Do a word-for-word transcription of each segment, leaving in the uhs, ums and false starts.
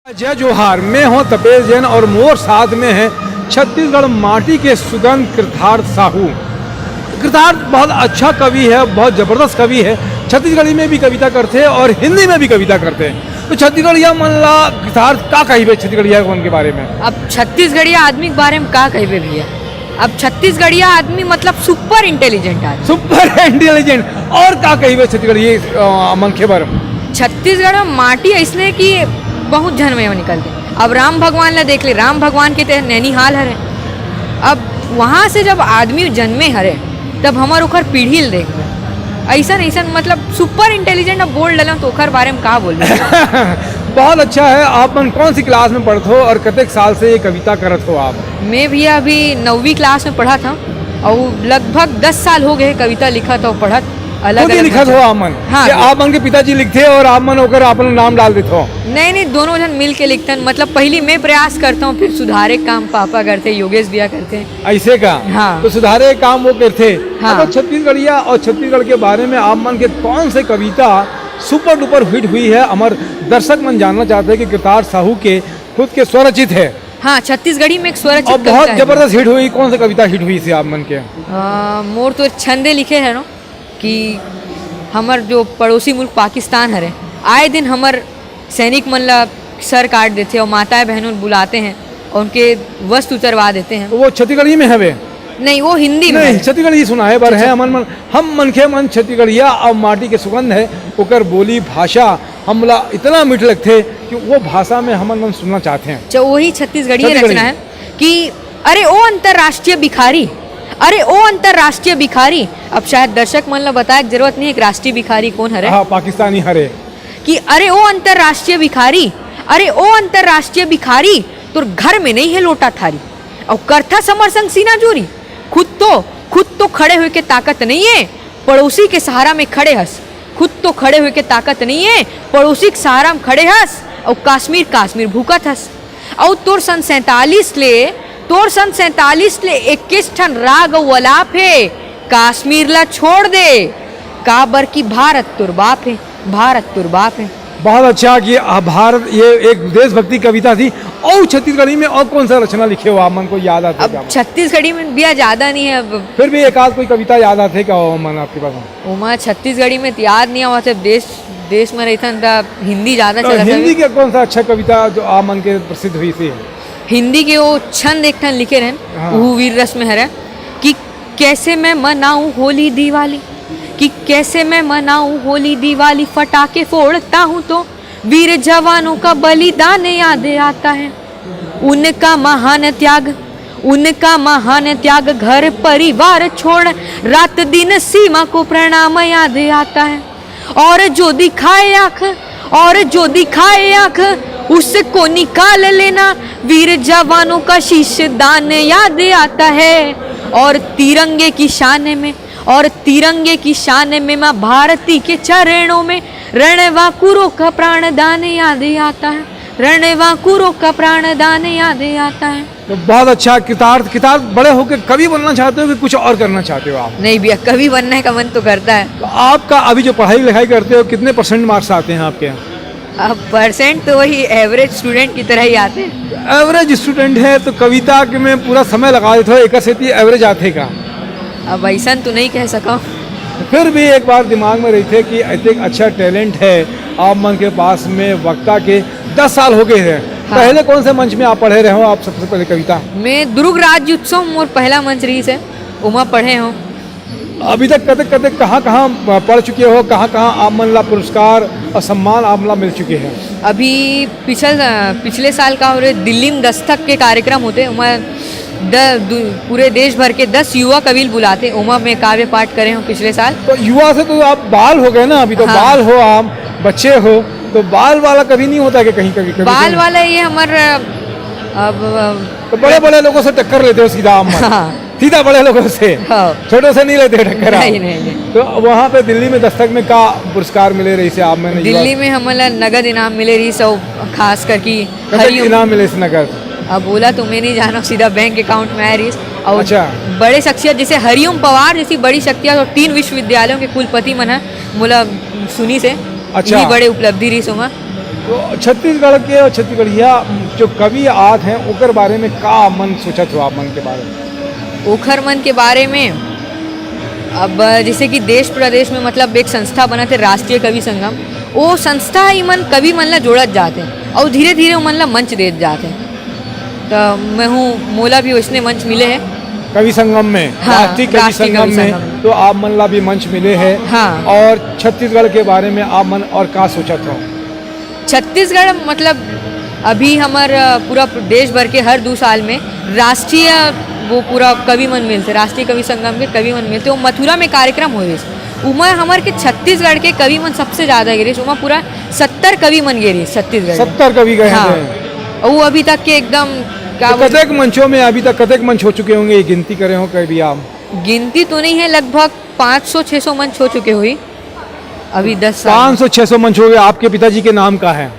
जय जोहार, मैं हूं तपेश जैन और मोर साथ में है छत्तीसगढ़ माटी के सुगंध कृतार्थ साहू। कृतार्थ बहुत अच्छा कवि है, बहुत जबरदस्त कवि है। छत्तीसगढ़ी में भी कविता करथे और हिंदी में भी कविता करथे। तो छत्तीसगढ़िया मन ला कृतार्थ का कहिबे छत्तीसगढ़िया मन के बारे में? अब छत्तीसगढ़िया आदमी के बारे में का कहिबे भैया? अब छत्तीसगढ़िया आदमी मतलब super intelligent आदमी। Super intelligent। और का कहिबे छत्तीसगढ़िया, अ, मन के बारे में? छत्तीसगढ़ में माटी ऐसने कि बहुत झन में निकलथे। अब राम भगवान ला देख ले, राम भगवान के ते नैनीहाल हरे। अब वहाँ से जब आदमी जन्मे हरे, तब हमर ओकर पीढ़ी ल देखबे। ऐसन, ऐसन मतलब super intelligent। अब बोल डलम तो ओकर बारे में का बोलबे? बहुत अच्छा है। आप मन कौन सी class में पढ़त हो और कतेक साल से ये कविता करत हो आप? मैं भैया अभी नौवीं class में पढ़त हूँ और लगभग दस साल हो गए कविता लिखत और पढ़त, अलग खुद ही अलग लिखत हो भाषा। आप मन? हाँ, कि भैया। आप मन के पिताजी लिखथे और आप मन ओकर अपन नाम डाल देत हो? नहीं, नहीं, दोनों जन मिल के लिखथन। मतलब पहली मैं प्रयास करता हूँ, फिर सुधारे काम पापा करथे, योगेश भैया करथे। ऐसे का? हाँ। तो सुधारे काम वो करथे। हाँ। अब छत्तीसगढ़िया और छत्तीसगढ़ के बारे में आप मन के कौन से कविता super duper hit हुई है? हमार दर्शक मन जानना चाहते हैं कि कृतार्थ साहू के खुद के स्वरचित है। हाँ, छत्तीसगढ़ी में एक स्वरचित और कविता बहुत है। जबरदस्त hit हुई, कौन सी कविता hit हुई थी आप मन के? अ, मोर तो छंदे लिखे है नो कि हमर जो पड़ोसी मुल्क पाकिस्तान हरे, आए दिन हमर सैनिक मन ला सर काट देथे और माताएं बहनों बुलाते हैं और उनके वस्त्र उतरवा देते हैं। वो छत्तीसगढ़ी में हवे? नहीं, वो हिंदी में नहीं, है। छत्तीसगढ़ी सुनाए बर अच्छा। है। हमन मन, हम मनखे मन छत्तीसगढ़िया और माटी के सुगंध है, ओकर बोली भाषा हमला इतना मीठ लगथे कि वो भाषा में हमन मन सुनना चाहते हैं। अच्छा, वही छत्तीसगढ़ी छत्तीसगढ़ी। रचना है कि अरे ओ अंतर्राष्ट्रीय भिखारी, अरे ओ अंतर्राष्ट्रीय भिखारी। अब शायद दर्शक मन ला बताए के जरूरत नहीं है कि राष्ट्रीय भिखारी कौन हरे। हाँ, पाकिस्तानी हरे। कि अरे ओ अंतर्राष्ट्रीय भिखारी, अरे ओ अंतर्राष्ट्रीय भिखारी, तोर घर में नहीं है लोटा थारी। और करथा समर संग सीना जोरी, खुद तो, खुद तो खड़े होए के ताकत नहीं है, पड़ोसी के सहारा में खड़े हस। खुद तो खड़े होए के ताकत नहीं है, पड़ोसी के सहारा में खड़े हस, और काश्मीर, काश्मीर भूकत हस। अउ तोर सन सैंतालीस ले, तोर सन सैंतालीस ले इक्कीस ठन राग अउ अलाप हे, काश्मीर ला छोड़ दे, काबर कि भारत तोर बाप हे, भारत तोर बाप हे। बहुत अच्छा कि, आ, भारत, ये एक देशभक्ति कविता थी। और छत्तीसगढ़ी में और कौन सा रचना लिखे हो आप मन को याद आते अब क्या? छत्तीसगढ़ी में भैया ज्यादा नहीं है अब। फिर भी एक आध कोई कविता याद आते क्या हो मन आपके पास? ओमा छत्तीसगढ़ी में त याद नहीं आवत है, देश, देश में रहिथन त हिंदी ज्यादा तो चलत हिंदी हवे। के कौन सा अच्छा कविता जो आप मन के प्रसिद्ध हुई थी? हिंदी के वो छंद एक ठन लिखे रहन, हाँ। वो वीर रस में हरे कि कैसे मैं मनाऊं होली दिवाली, कि कैसे मैं मनाऊं होली दिवाली, फटाके फोड़ता हूं तो वीर जवानों का बलिदान याद आता है, उनका महान त्याग, उनका महान त्याग, घर परिवार छोड़, रात दिन सीमा को प्रणाम याद आता है। और जो दिखाए आंख, और जो दिखाए आंख, उसको निकाल लेना, वीर जवानों का शीश दान याद आता है। और तिरंगे की शान में, और तिरंगे की शान में माँ भारती के चरणों में रणवाकुरों का प्राणदान याद आता है, रणवाकुरों का प्राणदान याद आता है। तो बहुत अच्छा। कृतार्थ, कृतार्थ बड़े होकर कवि बनना चाहते हो कि कुछ और करना चाहते हो आप? नहीं भैया, कवि बनने का मन तो करता है। तो आपका अभी जो पढ़ाई लिखाई करते हो, कितने परसेंट मार्क्स आते हैं आपके? अब परसेंट तो वही एवरेज स्टूडेंट की तरह ही आते हैं। एवरेज स्टूडेंट है तो कविता के में पूरा समय लगा देते हो, एक सेती एवरेज आते का? अब ऐसा तो नहीं कह सका। फिर भी एक बार दिमाग में रहिथे कि इतने अच्छा टैलेंट है आप मन के पास में। वक्ता के दस साल हो गए हैं। हाँ। पहले कौन से मंच में आप पढ़े रहे हो आप सबसे पहले कविता? मैं दुर्ग राज्य उत्सव मोर पहला मंच रहिस हे, ओमा पढ़े हूँ। अभी तक कतक कतक कहाँ कहाँ पढ़ चुके हो, कहाँ कहाँ आप मन ला पुरस्कार और सम्मान आप ला मिल चुके हैं? अभी पिछल-, पिछले साल का हो रहे दिल्ली में दस्तक के कार्यक्रम होते, ओमा द-, दु-, पूरे देश भर के दस युवा कवि ल बुलाते, ओमा मैं काव्य पाठ करे हूँ पिछले साल। तो युवा से तो आप बाल हो गए ना, अभी तो हाँ। बाल हो आप, बच्चे हो, तो बाल वाला कभी नहीं होता कि कहीं कभी, कभी बाल कभी? वाला ये हमार, अब, तो बड़े बड़े लोगों से टक्कर लेते हो सीधा आप? हाँ। सीधा बड़े लोगों से? हाँ। छोटों से नहीं लेते टक्कर आप? नहीं, नहीं, नहीं। तो वहाँ पे दिल्ली में दस्तक में का पुरस्कार मिले रहिस हे आप मन ला? दिल्ली में हमन ला नगद इनाम मिले रहिस हे, खास करके नगद हरिओम। इनाम मिले रहिस हे, नगद? अब ओला तो मैं नहीं जानव, सीधा बैंक अकाउंट में आए रहिस हे। और अच्छा। बड़े शख्सियत जैसे हरिओम पवार जैसी बड़ी शख्सियत और तीन विश्वविद्यालयों के कुलपति मन ह मोला सुनिस हे। अच्छा। इतनी बड़े उपलब्धि रहिस हे ओमा। तो छत्तीसगढ़ के और छत्तीसगढ़िया जो कवि आत हैं, ओकर बारे में का मन सोचत हो आप मन के बारे में? ओखर मन के बारे में, अब जैसे कि देश प्रदेश में, मतलब, एक संस्था बनत हे, राष्ट्रीय कवि संगम। वो संस्था ही मन कवि मन ला जोड़त जात हे और धीरे धीरे मन ला मंच देत जात हे। तो मैं हूँ, मोला भी वैसने मंच मिले हे। कवि संगम में, हाँ, राष्ट्रीय कवि राष्ट्रीय संगम कवि में संगम। तो आप मन ला भी मंच मिले हे। हाँ। और छत्तीसगढ़ के बारे में आप मन और का सोचत हो? छत्तीसगढ़, मतलब, अभी हमर, अ, पूरा देश भर के हर दू साल में राष्ट्रीय, वो पूरा कवि मन मिलथे, राष्ट्रीय कवि संगम के कवि मन मिलथे। वो मथुरा में कार्यक्रम होए रहिस, उमा हमर के छत्तीसगढ़ के कवि मन सबसे ज्यादा गे रहिस, उमा पूरा सत्तर कवि मन गे रहिस छत्तीसगढ़ में। सत्तर कवि गए हाँ। हैं। और वो अभी तक के एकदम, क्या तो बोलते कतेक मंचों में अभी तक कतेक मंच हो चुके होंगे, ये गिनती करे हो कभी आप? गिनती तो नहीं है, लगभग पाँच सौ छः सौ मंच हो चुके हुई अभी दस साल में। पाँच सौ छः सौ मंच हो गए। आपके पिताजी के नाम का है?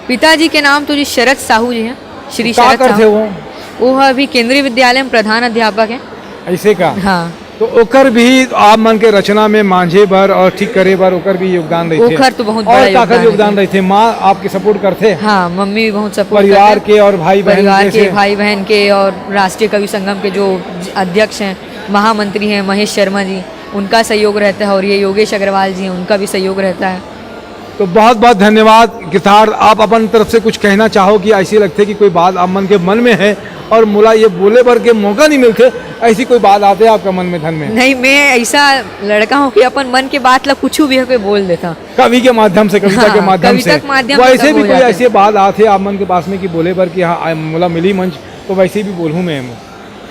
पिताजी के नाम तो जी शरद साहू जी हैं, श्री का शरद करथे साहू। वो? वो है अभी केंद्रीय विद्यालय में प्रधान अध्यापक हैं। ऐसे का? हाँ। तो ओकर भी आप मन के रचना में मांझे बर और ठीक करे बर ओकर भी योगदान रहिथे। ओकर तो बहुत और बड़ा काकर योगदान योगदान रहिथे। रहिथे? माँ आपके सपोर्ट करथे? हाँ, मम्मी भी बहुत सपोर्ट परिवार करथे। के और भाई बहन परिवार जैसे? के, भाई बहन के और राष्ट्रीय कवि संगम के जो अध्यक्ष हैं, महामंत्री हैं महेश शर्मा जी, उनका सहयोग रहता है और ये योगेश अग्रवाल जी हैं, उनका भी सहयोग रहता है। तो बहुत बहुत धन्यवाद गिरधार। आप अपन तरफ से कुछ कहना चाहो कि ऐसी लगथे कि कोई बात आप मन के मन में है और मोला ये बोले बर के मौका नहीं मिलथे, ऐसी कोई बात आथे आपका मन में, धन में? नहीं, मैं ऐसा लड़का हूँ कि अपन मन के बात ला कुछ भी होके बोल देता। कवि के माध्यम से, कविता हाँ, के माध्यम कविता से। के माध्यम से वैसे सब भी हो कोई जाता है। ऐसी बात आथे आप मन के पास में कि बोले बर कि हाँ, आ, मोला मिली मंच, तो वैसे भी बोलूँ मैं।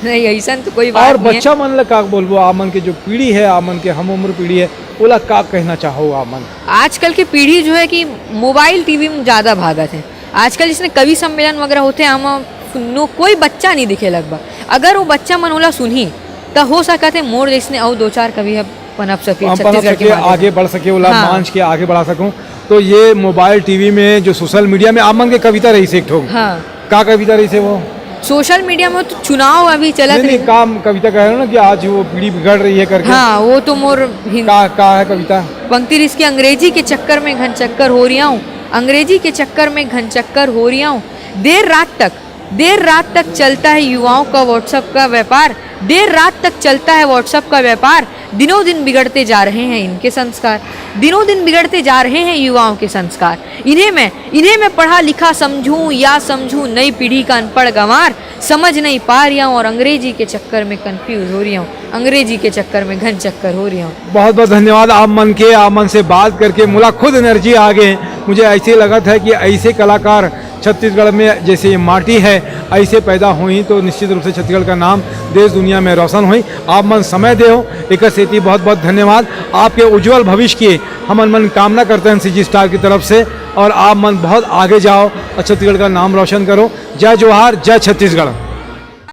नहीं, ऐसा तो कोई बात और नहीं है। बच्चा मन ला का बोलबो, आप मन के जो पीढ़ी है, आप मन के हम उम्र पीढ़ी है, ओला का कहना चाहो आप मन? आजकल की पीढ़ी जो है कि मोबाइल, टीवी में ज्यादा भागत है। आजकल जिसने कवि सम्मेलन वगैरह होते हैं, हम नो, कोई बच्चा नहीं दिखे लगभग। अगर वो बच्चा मन ओला सुनही, त हो सकत है मोर जैसने अउ दो चार कवि ह पनप सके, हाँ, पनप छत्तीसगढ़ के सके, माध्यम से। आगे बढ़ सके, ओला हाँ। मंच के आगे बढ़ा सकूं। तो ये मोबाइल, टीवी में, जो सोशल मीडिया में आप मन के कविता रहिसे एक ठो। हाँ। का कविता रहिसे वो? सोशल मीडिया में तो चुनाव अभी चलत नहीं, नहीं, रही। काम कविता कह रहे हो ना कि आज वो पीढ़ी बिगड़ रही है करके। हाँ, वो तो मोर हिंद- का, का है कविता? पंक्ति रहिस कि अंग्रेजी के चक्कर में घन चक्कर हो रिया हूँ, अंग्रेजी के चक्कर में घन चक्कर हो रिया हूँ। देर रात तक, देर रात तक चलता है युवाओं का WhatsApp का व्यापार, देर रात तक चलता है WhatsApp का व्यापार। दिनों दिन बिगड़ते जा रहे हैं इनके संस्कार, दिनों दिन बिगड़ते जा रहे हैं युवाओं के संस्कार। इन्हें मैं, इन्हें मैं पढ़ा लिखा समझूं या समझूं नई पीढ़ी का अनपढ़ गंवार, समझ नहीं पा रिया हूँ और अंग्रेजी के चक्कर में कंफ्यूज हो रिया हूँ, अंग्रेजी के चक्कर में घन चक्कर हो रिया हूँ। बहुत बहुत धन्यवाद आप मन के, आप मन से बात करके मोला खुद एनर्जी आ गए। मुझे ऐसे लगत है कि ऐसे कलाकार छत्तीसगढ़ में जैसे ये माटी है, ऐसे पैदा होही तो निश्चित रूप से छत्तीसगढ़ का नाम देश दुनिया में रोशन होही। आप मन समय देहो, एकर सेती बहुत बहुत धन्यवाद। आपके उज्जवल भविष्य की हमन मन कामना करते हैं CG Star की तरफ से, और आप मन बहुत आगे जाओ और छत्तीसगढ़ का नाम रोशन करो। जय जोहार, जय छत्तीसगढ़।